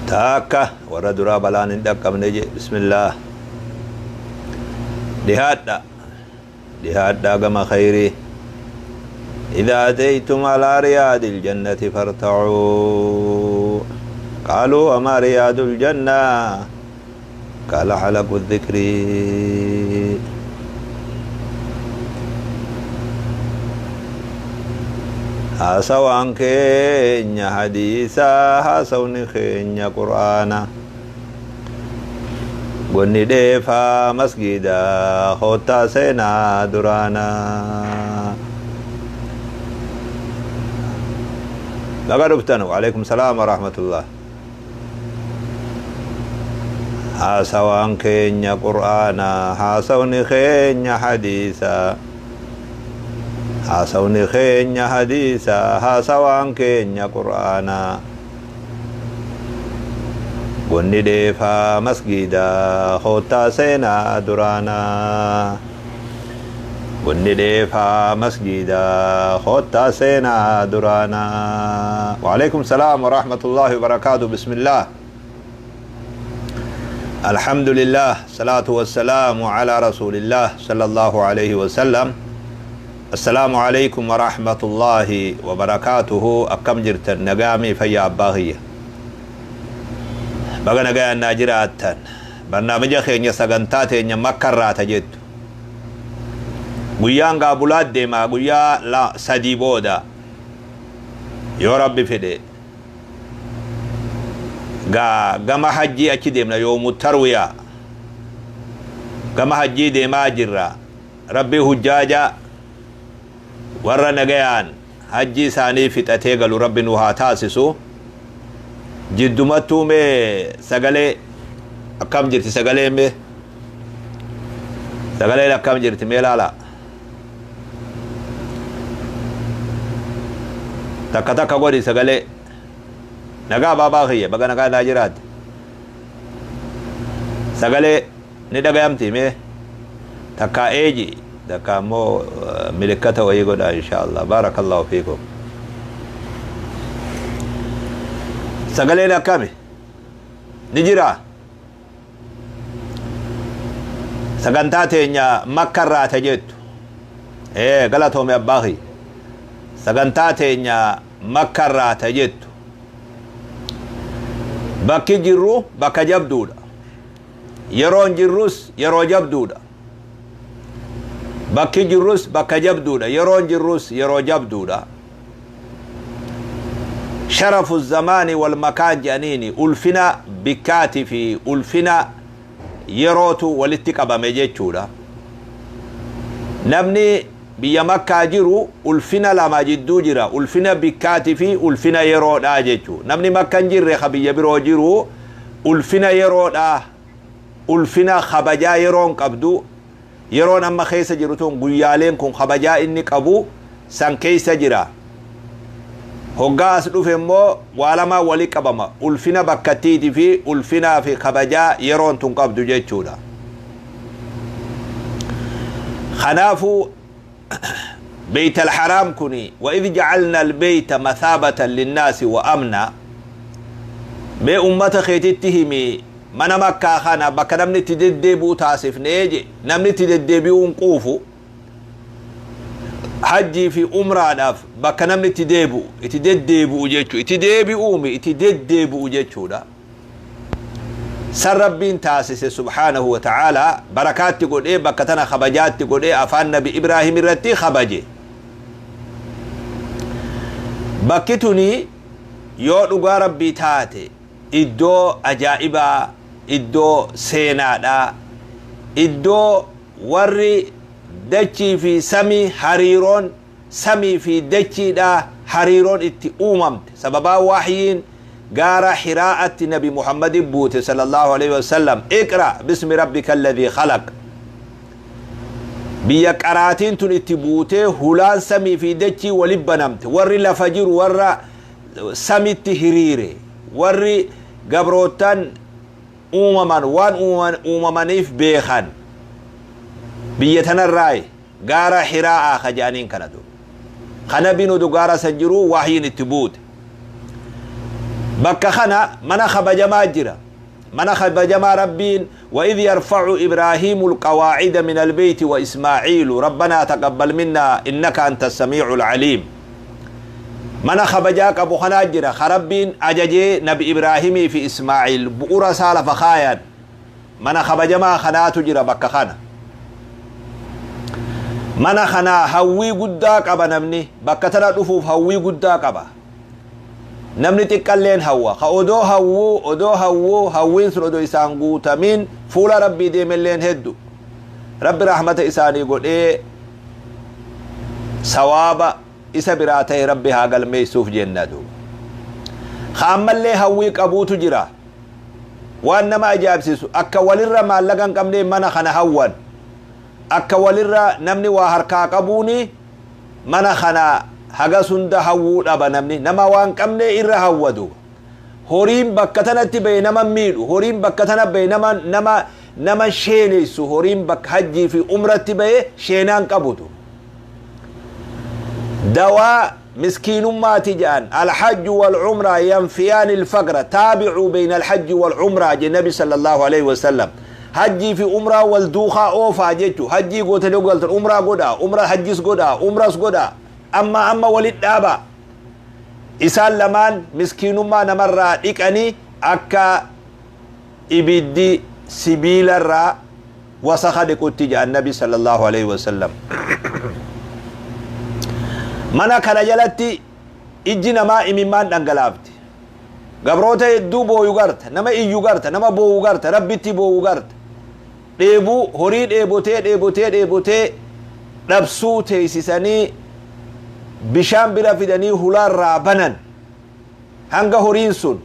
Taakka warra duraa balaan hin dhaqqabne je. Bismillaah. Dhihaadha. Dhihaadhaa gama khayrii. إذا أتيتم على رياض الجنة فارتعوا قالوا وما رياض الجنة قال حلق الذكر. Haasawaan keenya hadiisaa, haasawni keenya qur'aana. Gonni dheefaa masgida, koottaa seenaa duraana. Baga dhuftan. Waalaikum salaam warahmatullah. Haasawaan keenya qur'aana, haasawni keenya hadiisa. Haasawni keenya hadiisa, haasawaan keenya qur'aana. Gonni dheefaa masgida, koottaa seenaa duraana. Gonni dheefaa masgida, koottaa seenaa duraana. Waalaikum salaam warahmatullahi wabarakaatu. Bismillah. الحمد لله، صلاة والسلام على رسول الله صلى الله عليه وسلم. السلام عليكم ورحمة الله وبركاته. Akkam jirtan? Nagaamii fayyaa abbaa kiyya? Baga nagaan naa jiraattan. Barnaamija keenya, sagantaa teenya makkarraata jettu. Guyyaan gaabulaat deemaa, guyyaa 3 booda yoo Rabbi fedhe gaa gama hajjii achi deemna. Yoomu tarwiyaa gama hajjii deemaa jirra. Rabbi hujjaaja warra nagayaan hajjii isaanii fixatee galu Rabbi nu haa taasisu. Jiddumattuu mee sagalee akkam jirti? Sagaleen mee, sagaleen akkam jirti? Mee laala, takka takka godhi. Sagalee nagaa baabaa kiyya, baga nagaa naa jiraatte. Sagalee ni dhagayamti? Mee takka eeji, takka ammoo milikkata wayii godha. Insha Allah. Baarakallahu fiikum. Sagaleen akkami ni jira? Sagantaa teenya makkarraata jettu. Ee, galatoome abbaa kiyya. Sagantaa teenya makkarraata jettu. Bakki jirru bakka jabduudha, yeroon jirrus yeroo jabduudha. Bakki jirrus bakka jabduudha, yeroon jirrus yeroo jabduudha. شرف الزمان والمكان jedhaniini, ulfina bikkaati fi ulfina yerootu walitti qabame jechuudha. Namni biyya Makkaa jiru ulfina lama jidduu jira: ulfina bikkaati fi ulfina yeroodha jechuu. Namni Makka hin jirre, ka biyya biroo jiru, ulfina yeroodha, ulfina kabajaa yeroon qabdu, yeroon amma keessa jiru tun, guyyaaleen kun kabajaa inni qabu san keessa jira. Hoggaa as dhufe immoo waa lamaan wali qabama: ulfina bakkattiitii fi ulfinaa fi kabajaa yeroon tun qabdu jechuudha. Kanaafuu بيت الحرام kuni وإذ جعلنا البيت مثابة للناس وأمنا. Mee ummata keetitti himi, mana Makkaa kana bakka namni itti deddeebi'u taasifnee je. Namni itti deddeebi'uun quufu hajjii fi umraadhaaf, bakka namni itti deebi'u, itti deddeebi'u jechuu, itti deebi'uumi, itti deddeebi'u jechuudha. San Rabbiin taasise سبحانه وتعالى, barakaatti godhee, bakka tana kabajaatti godhee, afaan Nabi Ibraahim irratti kabaje. Bakki tuni yoo dhugaa Rabbii taate iddoo ajaa'ibaa, iddoo seenaadha, iddoo warri dachii fi samii, hariiroon samii fi dachiidha, hariiroon itti uumamte, sababaa waxyiin gaara Hiraa'atti Nabi Muhammadin buute صلى الله عليه وسلم, اقرأ باسم ربك الذي خلق. Biyya qaraatiin tun itti buutee, hulaan samii fi dachii walin banamte, warri lafa jiru warra samitti hiriire, warri gabrootan uumaman waan uumamaniif beekan biyya tanarraayi, gaara Hiraa'aa ka jedhaniin kana dur kana binu gaara san jiru waxyiin itti buute. Bakka kana mana kabajamaa jira. Mana kabajamaa Rabbiin وإذ يرفع إبراهيم القواعد من البيت وإسماعيل ربنا تقبل منا إنك أنت السميع العليم. Mana kabajaa qabu kanaa jira ka Rabbiin ajajee Nabi Ibraahimii fi Ismaaciil bu'ura isaa lafa kaayan. Mana kabajamaa kanaatu jira bakka kana. Mana kanaa hawwii guddaa qaba namni. Bakka tana dhufuuf hawwii guddaa qaba. Namni xiqqalleen hawwa. Ka odoo hawwuu odoo hawwuu hawwiin sun odoo isaan guutamiin fuula Rabbii deemelleen heddu. Rabbi rahmata isaanii godhee sawaaba isa biraa ta'e Rabbi haa galmeessuuf jenna duuba. Ka ammallee hawwii qabuutu jira. Waan nama ajaa'ibsiisu, akka walirra maallaqa hin qabnee mana kana hawwan. Akka walirra namni waa harkaa qabuuni mana kana hagas hunda hawwuu dhaba namni. Nama waan qabne irra hawwa duuba. Horiin bakka tanatti bahe nama miidhu. Horiin bakka tana bahe nama sheenessu. Horiin bakka hajjii fi umratti bahe sheenaan qabu duuba. Dawaa miskiinummaati jedhan. Alhajju wal umraa yanfiyaani alfaqra, taabicuu bayna alhajji wal umraa je Nabi sallallahu alaihi wasallam. Hajjii fi umraa wal duukaa oofaa jechu. Hajjii gootanii galtan umraa godhaa, umraa hajjis godhaa, umras godhaa, amma amma walit dhaabaa. Isaan lamaan miskiinummaa namarraa dhiqanii akka ibiddi sibiilarraa wasakha dhiqutti jedhan Nabi sallallahu alaihi wasallam. Mana kana jalatti ijji namaa imimmaan dhangalaafti. Gabroota hedduu booyu garta, nama iyyu garta, nama boowu garta, Rabbitti boowu garta. Dheebuu horii dheebotee dheebotee dheebotee dhabsuu teessisanii bishaan bira fidanii hulaarraa banan. Hanga horiin sun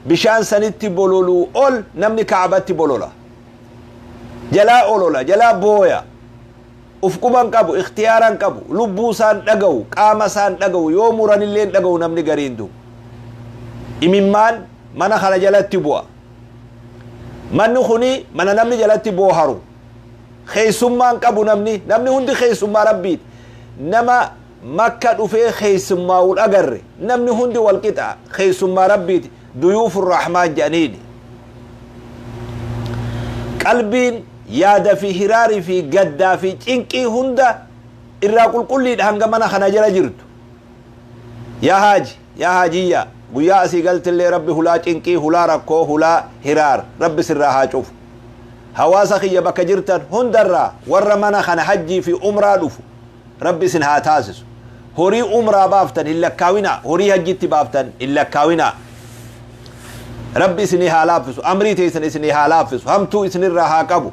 bishaan sanitti bololuu ol namni Kaabatti bolola. Jalaa olola, jalaa booya. Uf quban qabu, ikhtiyaaran qabu, lubbuu isaan dhaga'u, qaama isaan dhaga'u, yoo muranillee hin dhaga'u namni gariin du'u. Imimmaan mana kana jalatti bu'a. Manni kuni mana namni jalatti booharu. Keessummaan qabu namni, namni hundi keessummaa Rabbiiti. Nama Makka dhufee keessummaa'u agarre, namni hundi wal qixa keessummaa Rabbiiti. Duyuufur Rahmaan jedhaniini. Qalbiin yaada fi hiraarii fi gaddaa fi cinqii hunda irraa qulqulliidha hanga mana kana jala jirtu. Yaa haaji, yaa haajiyyaa, guyyaa asii galtillee Rabbi hulaa cinqii, hulaa rakkoo, hulaa hiraar Rabbi sirraa haa cufu. Hawaasa kiyya bakka jirtan hundarraa warra mana kana hajjii fi umraa dhufu Rabbi isin haa taasisu. Horii umraa baaftan hin lakkaawinaa, horii hajjitti baaftan hin lakkaawinaa. Rabbi isinii haa laaffisu, amrii teessan isinii haa laaffisu, hamtuu isinirraa haa qabu.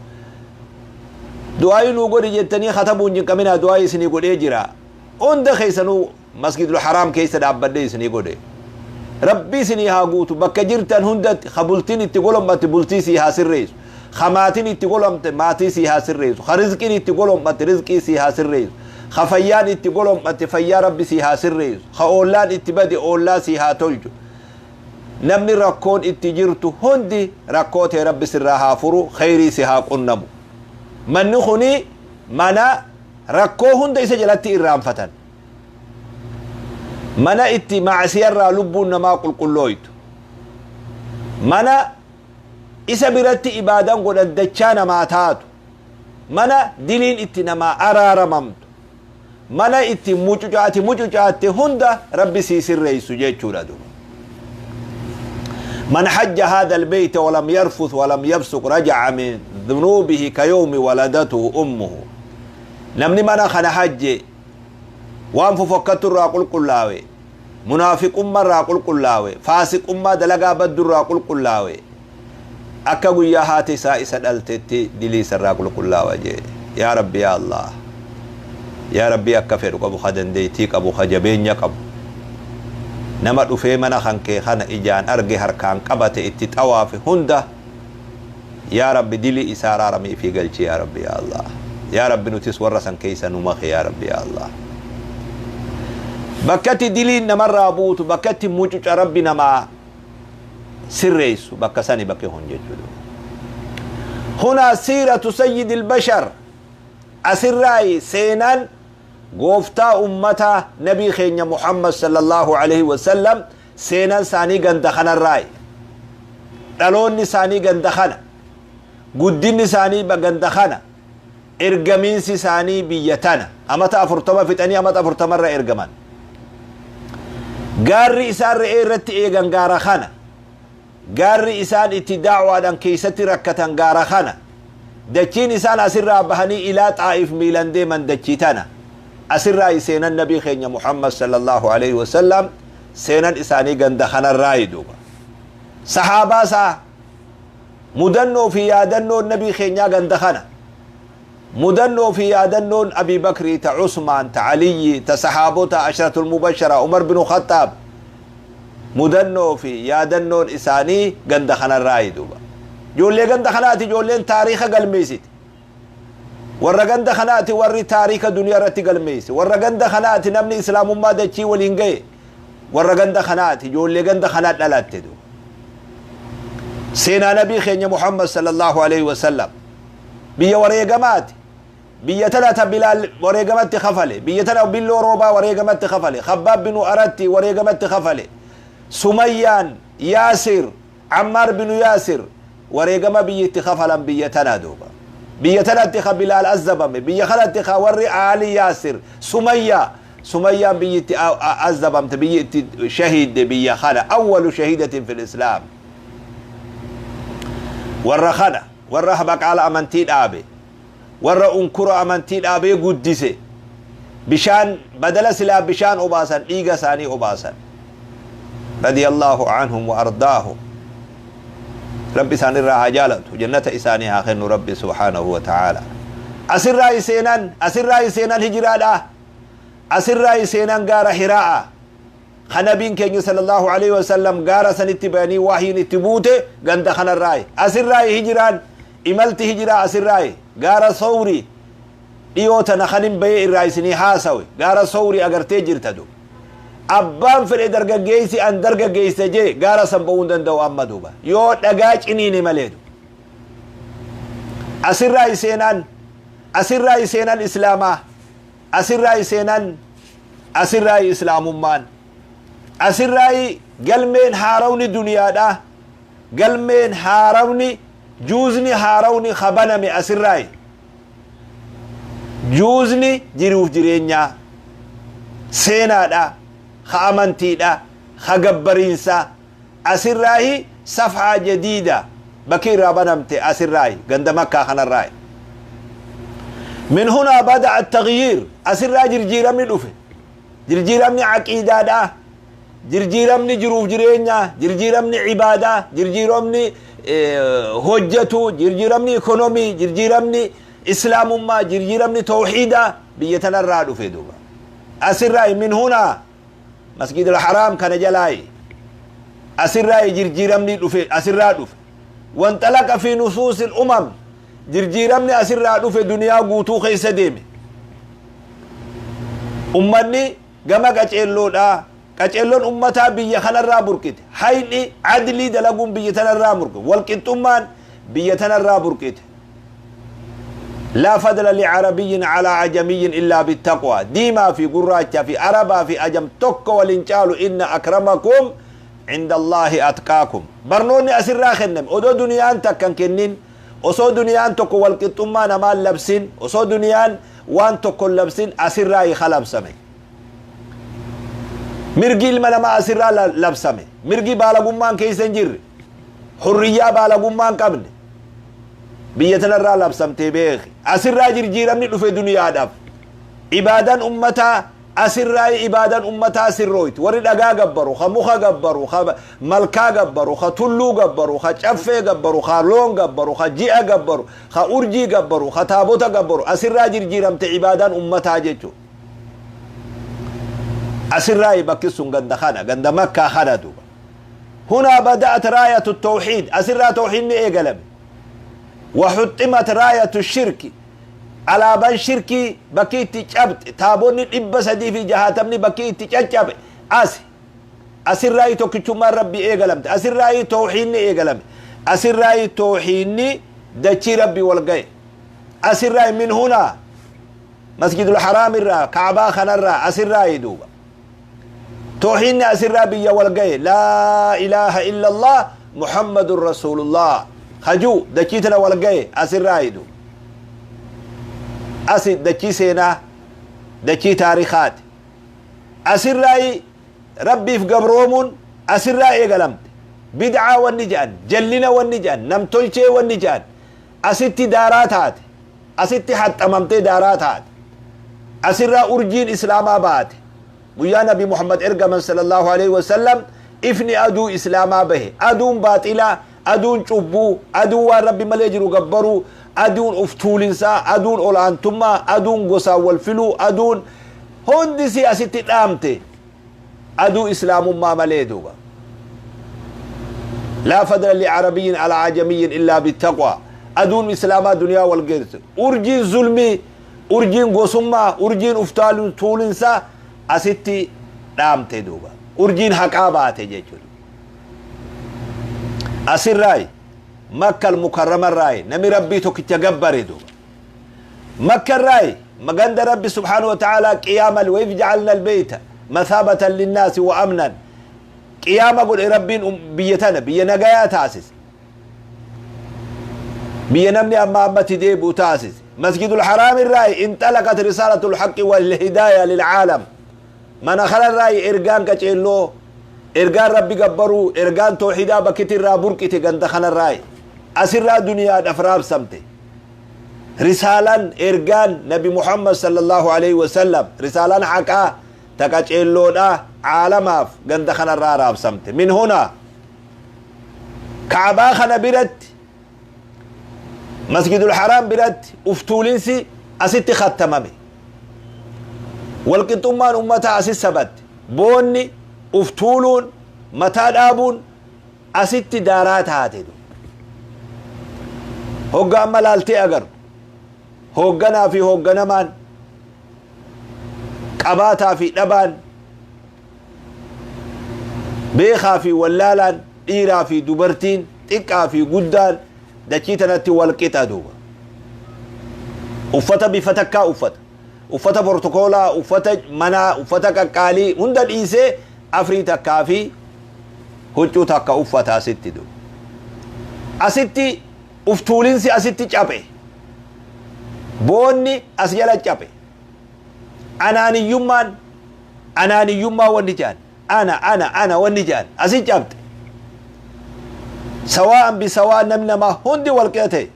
Du'aayii nuu godhi jettanii katabuun jinqaminaa, du'aayii isinii godhee jira. Hunda keessanuu Masjidul Haraam keessa dhaabbadhee isinii godhe. Rabbi isinii haa guutu. Bakka jirtan hundatti ka bultiin itti golom'atte bultii sii haa sirreessu. Ka maatiin itti golomte maatii sii haa sirreessu. Ka rizqiin itti golom'atte rizqii sii haa sirreessu. Ka fayyaan itti golom'atte fayyaa Rabbi sii haa sirreessu. Ka oollaan itti bade oollaa sii haa tolchu. Namni rakkoon itti jirtu hundi rakkoo tee Rabbi sirraa haa furu, kheyrii si haa qunnamu. Manni kuni mana rakkoo hunda isa jalatti irraanfatan. Mana itti ma'asiyarraa lubbuun namaa qulqullooytu. Mana isa biratti ibaadan godhan dachaa namaa taatu. Mana diliin itti namaa araaramamtu. Mana itti mucucaati mucucaatte hunda Rabbi sii sirreessu jechuudha duuba. من حج هذا البيت ولم يرفث ولم يفسق رجع من ذنوبه كيوم ولدته أمه. Namni mana kana hajje waan fofokkattu irraa qulqullaawe, munaafiqummaa irraa qulqullaawe, faasiqummaa dalagaa baddu irraa qulqullaawe, akka guyyaa haati isaa isa dhaltetti dilii isa irraa qulqullaawa jee. Yaa Rabbi, yaa Allah, yaa Rabbi, akka fedhu qabu, ka dandeettii qabu, ka jabeenya qabu, nama dhufee mana kan kee kana ijaan arge, harkaan qabate, itti xawaafe hunda, yaa Rabbi, dilii isaa araaramii fi galchi. Yaa Rabbi, yaa Allah, yaa Rabbi, nutis warra san keessa nu make. Yaa Rabbi, yaa Allah, bakkatti diliin namarraa buutu, bakkatti mucuca Rabbi namaa sirreessu, bakka sani bakki kun jechuudha. هنا سيرة سيد البشر. Asirraayi seenaan gooftaa ummataa, nabii keenya Muhammad sallallahu alaihi wasallam. Seenaan isaanii ganda kanarraayi. Dhaloonni isaanii ganda kana. Guddinni isaanii ganda kana. Ergamiinsi isaanii biyya tana. Amata 40 fixanii amata 40rra ergaman. Gaarri isaan re'ee irratti eegan gaara kana. Gaarri isaan itti da'waadhaan keessatti rakkatan gaara kana. Dachiin isaan asirraa bahanii ilaa Xaa'if miilan deeman dachii tana. Asirraa seenan nabii keenya Muhammad sallallahu alaihi wasallam, seenan isaanii ganda kanarraayi duuba. Sahaabaa isaa mudannoo fi yaadannoon nabii keenyaa ganda kana. Mudannoo fi yaadannoon Abi Bakrii, ta Usmaan, ta Aliyyi, ta sahaabota ashratul mubashara, Umar bin Khattaab, mudannoo fi yaadannoon isaanii ganda kanarraayi duuba. Ijoollee ganda kanaati, ijoolleen taariika galmeessiti. Warra ganda kanaati warri taariika duniyaa irratti galmeesse. Warra ganda kanaati namni islaamummaa dachii waliin gahe. Warra ganda kanaati, ijoollee ganda kanaa dhalatte duuba. Seenaa nabii keenya Muhammad sallallahu alaihi wasallam biyya wareegamaati. Biyya tana ta Bilaal wareegamatti kafale. Biyya tana Billoo Roobaa wareegamatti kafale. Khabbaab binu Aratti wareegamatti kafale. Sumayyaan, Yaasir, Ammaar binu Yaasir wareegama biyyitti kafalan biyya tana duuba. Biyya tanatti ka Bilaal azzabame. Biyya kanatti ka warri Ali Yaasir, Sumayyaa, Sumayyaan biyyitti azzabamte, biyyi itti shahiidde biyya kana. Awwalu shahiidatin fil Islaam. Warra kana, warra baqaala amantii dhaabe, warra unkura amantii dhaabee guddise, bishaan badala silaa bishaan obaasan dhiiga isaanii obaasan. Radiyallahu anhum wa ardaahum. Rabbi isaan irraa haa jaalatu, jannata isaanii haa kennu Rabbi subhaanahu wa ta'ala. Asirraa seenan, asirraa seenan hijiraadha. Asirraa seenan gaara Hiraa'a. Ka nabiin keenya sallallahu alaihi wasallam gaara sanitti bayanii wahyiin itti buute ganda kanarraayi. Asirraa hijiraan, imalti hijiraa asirraayi. Gaara Sawri dhiyoo tana kanin bayee irraa isinii haasawe. Gaara Sawri agartee jirta du. Abbaan fedhe dargaggeessi an dargaggeessa jee gaara san ba'uu hin danda'u amma duuba. Yoo dhagaa ciniine malee du. Asirraa seenaan, asirraa seenaan islaamaa, asirraa seenaan, asirraa islaamummaan, asirraa galmeen haarawni duniyaadha, galmeen haarawni juuzni haarawni kabaname asirraa. Juuzni jiruuf jireenyaa seenaadha, ka amantiidha, ka gabbariinsa asirraahi. Safhaa jadiida bakki irraa banamte asirraahi, ganda Makkaa kanarraahi. Min hunaa bada'a tagyiir. Asirraa jirjiiramni dhufe, jirjiiramni aqiidaadha, jirjiiramni jiruuf jireenyaa, jirjiiramni ibaadaa, jirjiiramni hojjetu, jirjiiramni ikonomii, jirjiiramni islaamummaa, jirjiiramni tawxiidaa biyya tanarraa dhufe duuba. Asirraa, min hunaa, Masjid al-Haraam kana jalaayi asirraa jirjiiramni dhufe, asirraa dhufe. Wanxalaqa fi nufuusi umam. Jirjiiramni asirraa dhufe duniyaa guutuu keessa deeme. Ummanni gama qaceelloodha. Qaceelloon ummataa biyya kanarraa burqite. Hayni adlii dalaguun biyya tanarraa burqite. Walqixxummaan biyya tanarraa burqite. Laa fadla licarabiyyin calaa ajamiyyin illaa bittaqwa. Diimaa fi gurraacha fi arabaa fi ajam tokko walin caalu. Inna akramakum cinda Allaahi atqaakum. Barnoonni asirraa kenname odoo duniyaan takkan kennin, osoo duniyaan tokko walqixxummaa namaan labsin, osoo duniyaan waan tokko labsin, asirraa kalabsame. Mirgi ilma namaa asirraa labsame. Mirgi baalagummaan keessa hin jirre, hurriyyaa baalagummaan qabne biyya tanarraa labsamtee beeki. Asirraa jirjiiramni dhufe duniyaadhaaf. Ibaadaan ummataa asirraa, ibaadaan ummataa sirrooyti. Warri dhagaa gabbaru, ka muka gabbaru, ka malkaa gabbaru, ka tulluu gabbaru, ka caffee gabbaru, ka loon gabbaru, ka ji'a gabbaru, ka urjii gabbaru, ka taabota gabbaru, asirraa jirjiiramte ibaadaan ummataa jechu. Asirraa bakki sun ganda kana, ganda Makkaa kana duuba. Hunaa bada'at raayatu tawxiid. Asirraa tawxiidni eegalame. Waxuxximat raayatu shirki. Alaabaan shirkii bakki itti cabxe, taabonni 360ni bakki itti caccabe as. Asirraa tokkichummaan Rabbii eegalamte. Asirraa tawxiidni eegalame. Asirraa tawxiidni dachii Rabbii wal ga'e asirraa. Min hunaa, Masjidul Haraam irraa, Kaabaa kanarraa, asirraa duuba. Toohiinni asirraa biyya wal gahe, laa ilaaha illallah Muhammadun rasuulullah hajuu dachii tana wal gahe asirraa hidu. Asi dachii seenaa, dachii taarikaati. Asirraa Rabbiif gabroomuun asirraa eegalamte. Bid'aa wanni jedhan, jallina wanni jedhan, namtolchee wanni jedhan asitti daaraa taate, asitti haxxamamtee daaraa taate. Asirraa urjiin islaamaa baate. Guyyaa Nabi Muhammad ergaman sallallahu alaihi wasallam ifni aduu islaamaa bahe. Aduun baaxilaa, aduun cubbuu, aduun waan Rabbi malee jiru gabbaruu, aduun uf tuulinsaa, aduun ol'aantummaa, aduun gosaan wal filuu, aduun hundisii asitti dhaamte. Aduu islaamummaa malee duuba. Laa fadla li'arabiyyin ala ajamiyyin illaa bittaqwa. Aduun islaamaa duniyaa wal geesse. Urjiin zulmii, urjiin gosummaa, urjiin uf tuulinsaa asitti dhaamte duuba. Urjiin haqaa baate jechuudha. Asirraayi Makka al-Mukarramarraayi namni Rabbii tokkicha gabbare duuba. Makkarraayi maganda Rabbi subhaanahu wa ta'aalaa qiyaama wa idh ja'alna al-bayta mathaabatan linnaasi wa amnan qiyaama godhe. Rabbiin biyya tana biyya nagayaa taasise. Biyya namni amma ammatti deebi'u taasise. Masjidul Haraam irraayi inxalaqat risaalatul haqqi wal hidaaya lil caalam. Mana kanarraayi ergaan qaceelloo, ergaan Rabbi gabbaruu, ergaan toohidaa bakkiti irraa burqite ganda kanarraayi. Asirraa duniyaadhaaf raabsamte. Risaalaan, ergaan Nabi Muhammad sallallahu alaihi wasallam, risaalaan haqaa ta qaceelloodhaa caalamaaf ganda kanarraa raabsamte. Min hunaa Ka'abaa kana biratti, Masjidul Haraam biratti uftuulinsi asitti kattamame. Walqixxummaan ummataa asit sabatte. Boonni, uftuuluun, mataa dhaabuun asitti daaraa taate. Hogga amma laaltee agarru, hoogganaa fi hoogganamaan, qabaataa fi dhabaan, beekaa fi wallaalaan, dhiiraa fi dubartiin, xiqqaa fi guddaan dachii tanatti wal qixa duuba. Uffata bifa takkaa uffata. Uffata portokoolaa, uffata manaa, uffata qaqqaalii hunda dhiisee afrii takkaa fi huccuu takka uffata asitti duuba. Asitti uftuulinsi asitti caphe. Boonni as jala caphe. Anaaniyyummaan, anaaniyyummaa wanni jedhan, ana ana ana wanni jedhan asi cabxe. Sawaa'an bisawaa, namni namaa hundi wal qixa ta'e.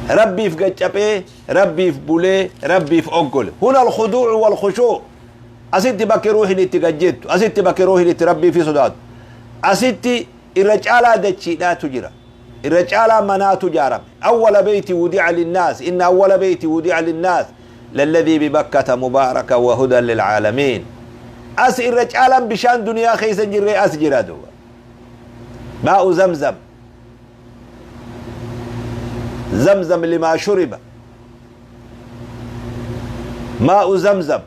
Rabbiif gaccaphee, Rabbiif bulee, Rabbiif oggole. Huna alkhuduucu walkhushuu. Asitti bakki ruuhin itti gajjettu, asitti bakki ruuhin itti Rabbii fi sodaatu. Asitti irra caalaa dachiidhaatu jira. Irra caalaa manaatu ijaarame. Awwala beeyti wudi'a linnaas, inna awwala beeyti wudi'a linnaas lalladhii bibakkata mubaaraka wa hudan lilcaalamiin. As irra caalaan bishaan duniyaa keessa hin jirre as jira duuba. Maa'u Zamzam. Zamzam limaa shuriba. Maa'u Zamzam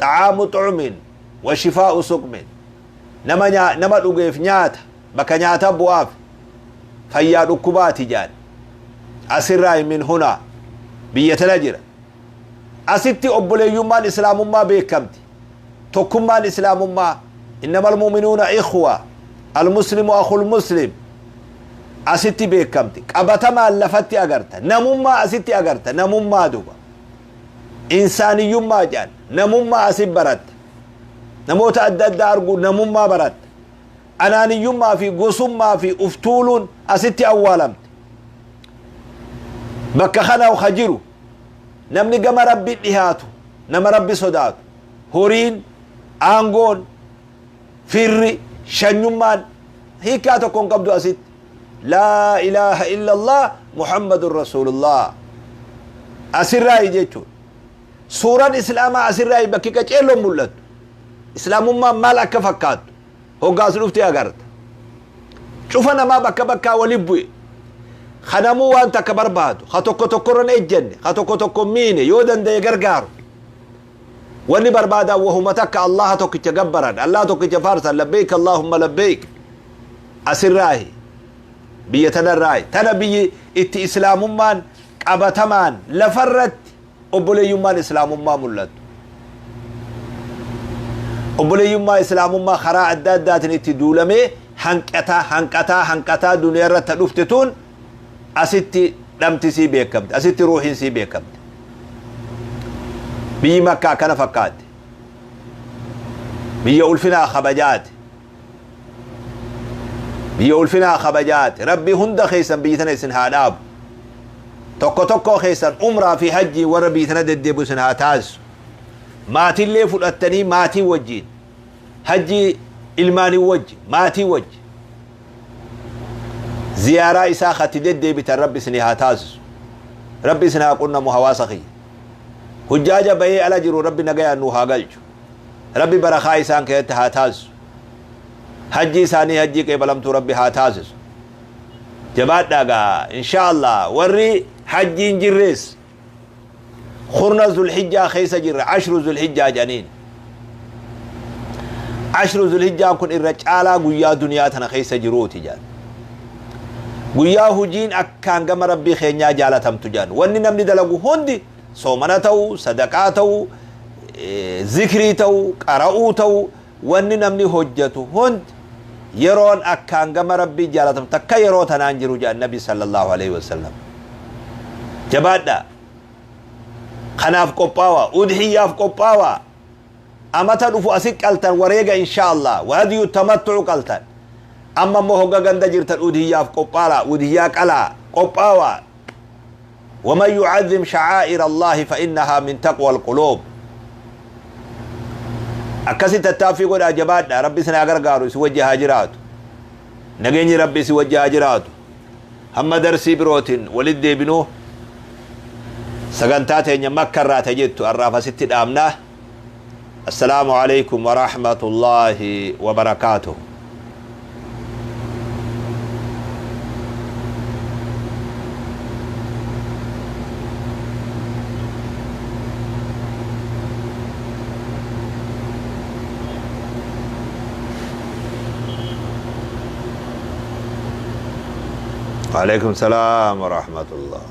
xa'aamu xu'min wa shifaa'u suqmin. Nama nama dhugeef nyaata, bakka nyaata bu'aaf, fayyaa dhukkubaati jedhan. Asirraa min hunaa biyya tana jira. Asitti obboleeyyummaan islaamummaa beekamti. Tokkummaan islaamummaa, innamal mu'minuuna ikhwa, almuslimu akhul muslim, asitti beekamti. Qabatamaan lafatti agarta. Namummaa asitti agarta. Namummaa duba insaaniyyummaa jedhan, namummaa asit baratta. Namoota adda addaa arguu namummaa baratta. Anaaniyyummaa fi gosummaa fi uftuuluun asitti awwaalamte. Bakka kana ka jiru namni gama Rabbi dhihaatu, nama Rabbi sodaatu. Horiin, aangoon, firri, shanyummaan hiikaa tokko hin qabdu asitti. Laa ilaaha illallah Muhammadun rasuulullah asirraayi jechuudha. Suuraan islaamaa asirraayi bakki qaceelloon mul'attu. Islaamummaan maal akka fakkaattu hoggaas dhufte agarta. Cufa namaa bakka bakkaa wali bu'e. Kanamuu waan takka barbaadu, ka tokko tokkorran ejjenne, ka tokko tokko miine, yoo danda'e gargaaru. Wanni barbaadan wahuma takka, Allaha tokkicha gabbaran, Allah tokkicha faarsan, labbeeyk Allahumma labbeeyk. Asirraahi biyya tanarraahi tana biyyi itti islaamummaan qabatamaan lafarratti obboleeyyummaan islaamummaa mul'attu. Obboleeyyummaa islaamummaa karaa adda addaatiin itti duulamee hanqataa hanqataa hanqataa duniyaa irratti dhufte tun asitti dhamti sii beekamte, asitti ruuhiin sii beekamte. Biyyi Makkaa akkana fakkaatti. Biyya ulfinaa kabajaati. Biyya ulfinaa kabajaati. Rabbi hunda keessan biyya tana isin haa dhaabu. Tokko tokkoo keessan umraa fi hajjii warra biyya tana deddeebi'u isin haa taasisu. Maatillee fudhattanii maatii wajjiin, hajjii ilmaanii wajji, maatii wajji ziyaaraa isaa katti deddeebitan Rabbi isinii haa taasisu. Rabbi isin haa qunnamu hawaasa kiyya. Hujjaaja bahee ala jiru Rabbi nagayaan nuu haa galchu. Rabbi barakaa isaan keessatti haa taasisu. Hajjii isaanii hajjii qeebalamtuu Rabbi haa taasisu. Jabaadhaa gaa, insha Allah warri hajjiin jirrees kurna Zulhijjaa keessa jirra, ashru Zulhijjaa jedhaniin. Ashru Zulhijjaan kun irra caalaa guyyaa duniyaa tana keessa jiruuti jedhan. Guyyaa hujiin akkaan gama Rabbii keenyaa jaalatamtu jedhan. Wanni namni dalagu hundi soomana ta'u, sadaqaa ta'u, zikrii ta'u, qara'uu ta'u, wanni namni hojjetu hundi yeroon akkaan gama Rabbii jaalatamtu takka yeroo tanaan jiru jedhan Nabi sallallahu alaihi wasallam. Jabaadhaa. Kanaaf qophaawaa, udhiyyaaf qophaawaa. Amata dhufu asi qaltan wareega, insha Allah, wahadiyu tamattu'u qaltan. Amma immoo hogga ganda jirtan udhiyyaaf qophaa'aa, udhiyyaa qalaa, qophaawaa. ومن يعظم شعائر الله فإنها من تقوى القلوب. Akkasi tattaaffii godhaa, jabaadha. Rabbi isin haa gargaaru, isin wajji haa jiraatu. Nageenyi Rabbi isin wajji haa jiraatu. Hamma darsii birootiin walit deebinuu, sagantaa teenya Makka irraa ta jettu har'aaf asitti dhaabna. Assalaamu alaikum warahmatullaahi wabarakaatuh. وعليكم السلام ورحمة الله.